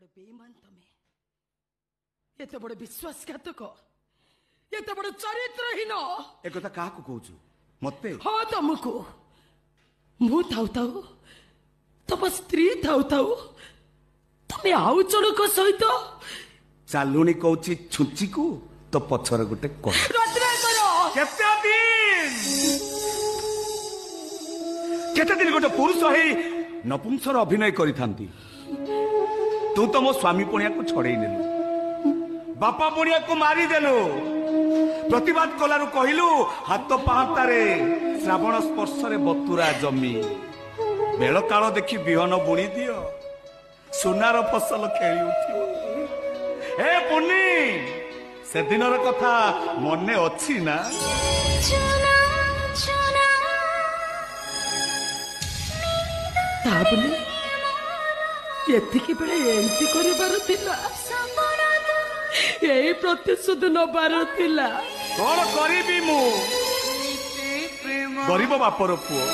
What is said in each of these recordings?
ବଡ଼ ବେଇମାନ ତମେ, ଏତେ ବଡ଼ ବିଶ୍ୱାସଘାତକ, ଏତେ ବଡ଼ ଚରିତ୍ରହୀନ। ଏକଥା କାହାକୁ କହୁଛୁ, ମତେ? ହଁ, ତମକୁ। ମୁଁ ଥାଉ ଥାଉ, ତମ ସ୍ତ୍ରୀ ଥାଉ ଥାଉ ତମେ ଆଉ ଜଣଙ୍କ ସହିତ। ଚାଲୁଣି କହୁଛି ଛୁଞ୍ଚିକୁ, ତୋ ପଛରେ ଗୋଟେ କଣ। ରତ୍ନାକର, କେତେ ଦିନ, କେତେ ଦିନ ଗୋଟେ ପୁରୁଷ ହେଇ ନପୁଂସର ଅଭିନୟ କରିଥାନ୍ତି? ତୁ ତ ମୋ ସ୍ୱାମୀ ପଣିଆକୁ ଛଡେଇ ନେଲୁ, ବାପା ପଣିଆକୁ ମାରିଦେଲୁ। ପ୍ରତିବାଦ କଲାରୁ କହିଲୁ ହାତ ପାହାନ୍ତାରେ ଶ୍ରାବଣ ସ୍ପର୍ଶରେ ବତୁରା ଜମି, ବେଳ କାଳ ଦେଖି ବିହନ ବୁଣି ଦିଅ, ସୁନାର ଫସଲ ଖେଳି ଉଠିବ। ଏ ପୁନି, ସେଦିନର କଥା ମନେ ଅଛି ନା? ତା ବୋଲି ଏତିକି ବେଳେ ଏମିତି କରିବାର ଥିଲା? ଏଇ ପ୍ରତିଶୋଧ ନବାର ଥିଲା? କଣ କରିବି ମୁଁ? ଗରିବ ବାପର ପୁଅ,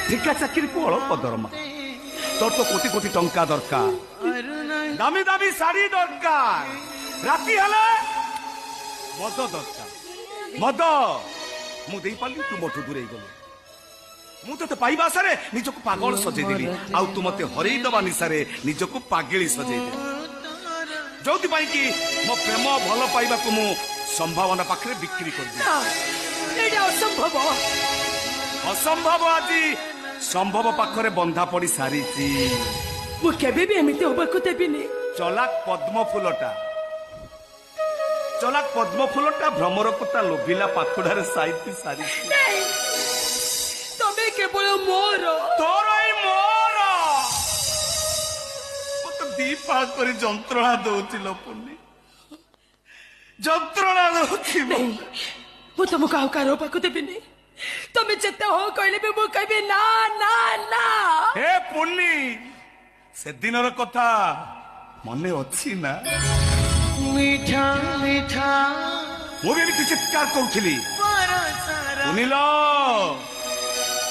ଠିକା ଚାକିରିକୁ ଅଳ୍ପ ଦରମା। ତୋର ତ କୋଟି କୋଟି ଟଙ୍କା ଦରକାର, ଦାମୀ ଦାମୀ ଶାଢୀ ଦରକାର, ରାତି ହେଲେ ମଦ ଦରକାର। ମଦ ମୁଁ ଦେଇପାରିଲି, ତୁ ମୋଠୁ ଦୂରେଇ ଗଲୁ। ମୁଁ ତୋତେ ପାଇବା ଆଶାରେ ନିଜକୁ ପାଗଳ ସଜେଇ ଦେଲି, ଆଉ ତୁ ମତେ ହରେଇ ଦବା ନିଶାରେ ନିଜକୁ ପାଗିଳି ସଜେଇ ଦେଲୁ। ଯୋଉଥିପାଇଁ କି ମୋ ପ୍ରେମ ଭଲ ପାଇବାକୁ ମୁଁ ସମ୍ଭାବନା ପାଖରେ ବିକ୍ରି କରିଦେଲି। ନା, ଏଇଟା ଅସମ୍ଭବ। ଅସମ୍ଭବ ଆଜି ସମ୍ଭବ ପାଖରେ ବନ୍ଧା ପଡି ସାରିଛି। ମୁଁ କେବେ ବି ଏମିତି ହବାକୁ ଦେବିନି। ଚଲାକ ପଦ୍ମ ଫୁଲଟା, ଚଲାକ ପଦ୍ମ ଫୁଲଟା ଭ୍ରମରକୁ ତା ଲୋଭିଲା ପାଖୁଡାରେ ସାଇତି ସାରିଛି। ନାଇଁ, ତମେ କେବଳ ମୋର। ତୋର ଏଇ ମୋର ମତେ ଦି ପା କରି ଯନ୍ତ୍ରଣା ଦଉଛି ଲୋ ପୁନି, ଯନ୍ତ୍ରଣା ଦଉଛି। ନାଇଁ, ମୁଁ ତମକୁ ଆଉ କାହାର ପାଖକୁ ଦେବିନି। ତମେ ଯେତେ ହଉ କହିଲେ ବି ମୁଁ କହିବି ନା, ନା, ନା। ହେ ପୁନି, ସେଦିନର କଥା ମନେ ଅଛି ନା? ମିଠା ମିଠା ମୁଁ ବି ଏମିତି ଚିତ୍କାର କରୁଥିଲି, ପୁନିଲ,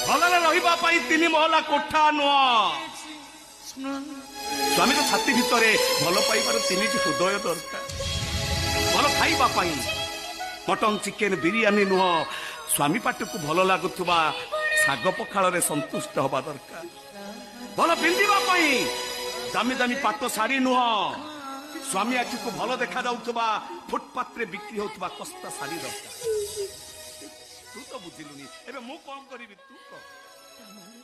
ଭଲରେ ରହିବା ପାଇଁ ତିନି ମହଲା କୋଠା ନୁହଁ, ସ୍ୱାମୀର ଛାତି ଭିତରେ ଭଲ ପାଇବାର ତିନିଟି ହୃଦୟ ଦରକାର। ଭଲ ଖାଇବା ପାଇଁ ମଟନ ଚିକେନ ବିରିୟାନୀ ନୁହଁ, ସ୍ୱାମୀ ପାଟିକୁ ଭଲ ଲାଗୁଥିବା ଶାଗ ପଖାଳରେ ସନ୍ତୁଷ୍ଟ ହବା ଦରକାର। ଭଲ ପିନ୍ଧିବା ପାଇଁ ଦାମୀ ଦାମୀ ପାଟ ଶାଢୀ ନୁହଁ, ସ୍ୱାମୀ ଆଖିକୁ ଭଲ ଦେଖାଯାଉଥିବା ଫୁଟପାଥରେ ବିକ୍ରି ହେଉଥିବା କସ୍ତା ଶାଢୀ ଦରକାର। ତୁ ତ ବୁଝିଲୁନି, ଏବେ ମୁଁ କଣ କରିବି ତୁ କହ। ତା ମାନେ